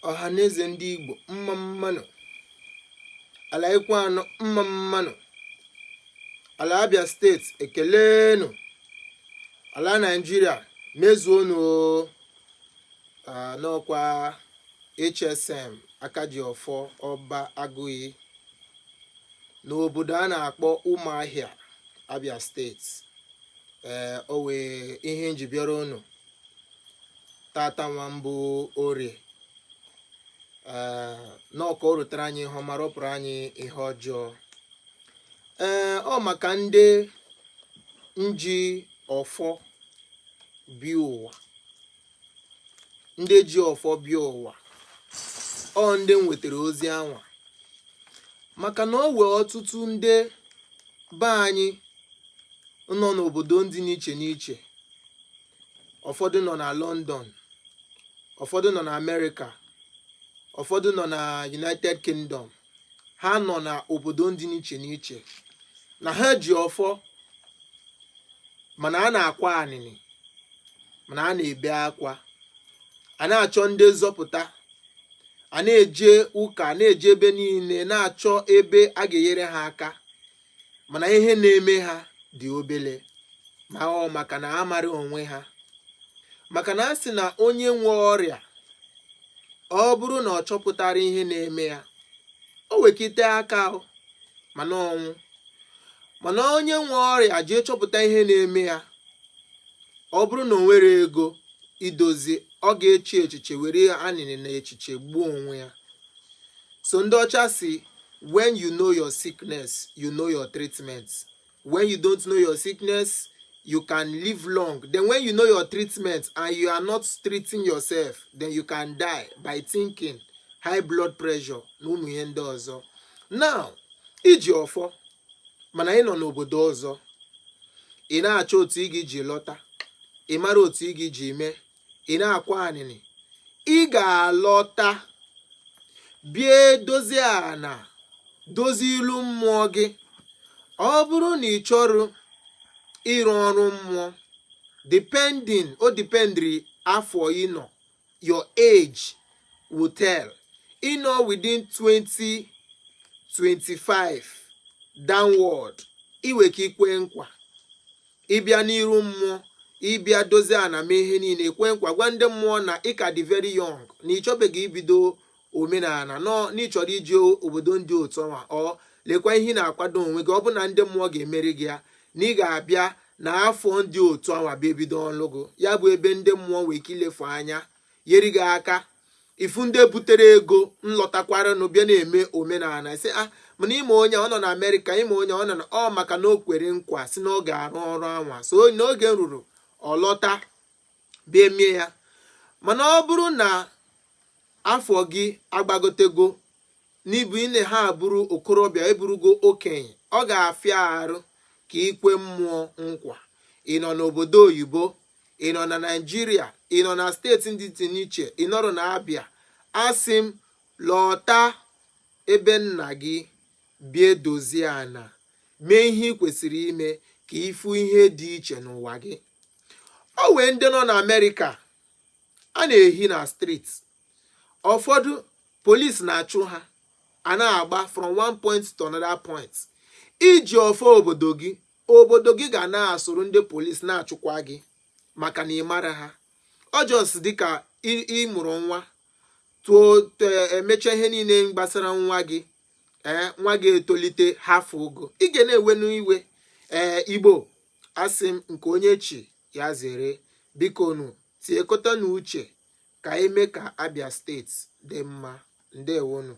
Ọhaneze ndị Igbo, mma mma nụ. Ala Ikwuano, mma mma nụ. Ala Abia Steeti, ekeleenụ. Ala Naijiria, mezuonụ o. N'ọkwa HSM Akajiọfọ Ọba Agụiyi n'obodo a na-akpọ Ụmụahịa, Abia Steeti. Ee, o wee ihe nji bịara unu tata nwa mbụ orie. Ee, n'ọka o rutere anyị ihe ọma, rọpụrụ anyị ihe ọjọọ. Ee, ọ maka ndị nji ọfọ bịa ụwa, ndị ji ọfọ bịa ụwa, ọ ndị m nwetara ozi anwa, maka na o wee ọtụtụ ndị be anyị nọ n'obodo ndị n'iche n'iche. Ụfọdụ nọ na London, ụfọdụ nọ na Amerịka, ụfọdụ nọ na United Kingdom. Ha nọ na obodo ndị n'iche n'iche na ha ji ọfọ, mana a na-akwa anịnị, mana a na-ebe akwa, a na-achọ ndị nzọpụta, a na-eje ụka, na-eje ebe niile, na-achọ ebe a ga-enyere ha aka, mana ihe na-eme ha dị obele. Ma ọ maka na amara onwe ha, maka na a sị na onye nwe ọrịa, ọ bụrụ na ọ chọpụtara ihe na-eme ya, o wekite aka mana ọnwụ. Mana onye nwe ọrịa jee chọpụta ihe na-eme ya, ọ bụrụ na o nwere ego idozi, ọ ga-eche echiche were anịnị na echiche gbuo onwe ya. So ndị ọcha si, when you know your sickness, you know your treatment. When you don't know your sickness, you can live long. Then when you know your treatment and you are not treating yourself, then you can die by thinking high blood pressure na ụmụ ihe ndị ọzọ. Now, iji ọfọ, mana ị nọ n'obodo ọzọ, ị na-achọ otu ị ga-eji lọta, ị mara otu ị ga-eji mee, ị na-akwa anịnị. Ị ga-alọta, bịa dozie ana, dozie ilu mmụọ gị. Ọ bụrụ na ị chọrọ ịrụ ọrụ mmụọ, depending, o dependri afọ ị nọ, your age will tell. Ị nọ within 20 25 downward, iwe ka ikwe nkwa ịbịa n'iru mmụọ, ịbịa dozie ana, mee ihe niile, kwe nkwa, gwa ndị mmụọ na ị ka dị very young, na ị chọbeghị ibido omenala, nọ na ị chọrọ iji obodo ndị otu ọnwa. Ọ lekwa ihe ị na-akwado onwe gị. Ọ bụ na ndị mmụọ ga-emeri gị ya na ị ga-abịa na afọ ndị otu anwa bịa ebido ọlụ gị, ya bụ ebe ndị mmụọ nwee ike ilefu anya, nyere gị aka. Ifu ndị butere ego nlọtakwaranụ bịa na-eme omenala, sị a mana ime onye ọ nọ na Amerịka, ime onye ọ nọ na ọ maka na o kwere nkwa si na ọ ga-arụ ọrụ anwa. So n'oge ruru, ọ lọta bịa emie ya. Mana ọ bụrụ na afọ gị agbagotego n'ibu ị na ha abụrụ okorobịa, eburugo okenye, ọ ga-afịa arụ ka ikwe mmụọ nkwa. Ị nọ n'obodo oyibo, ị nọ na Naijiria, ị nọ na steeti ndị dị n'iche, ị nọrọ na Abịa, asị m lọta ebe nna gị, bịa dozie ana, mee ihe ị kwesịrị ime ka ịfụ ihe dị iche n'ụwa gị. O wee ndị nọ na Amerịka a na-ehi na street, ụfọdụ polisi na-achụ ha, a na-agba from one point to another point. Iji ọfọ obodo gị, obodo gị ga na-asụrụ ndị polisi na-achụkwa gị maka na ị mara ha. Ọ just dịka ị mụrụ nwa, tụọ, emecha ihe niile gbasara nwa gị. Ee, nwa gị etolite, hafụ ogo, ị ga na-ewe n'iwe. Ee, Igbo, asị m nke onye chi ya zere. Biko nu, tinyekọta na uche ka eme ka Abia Steeti dị mma. Ndewonu.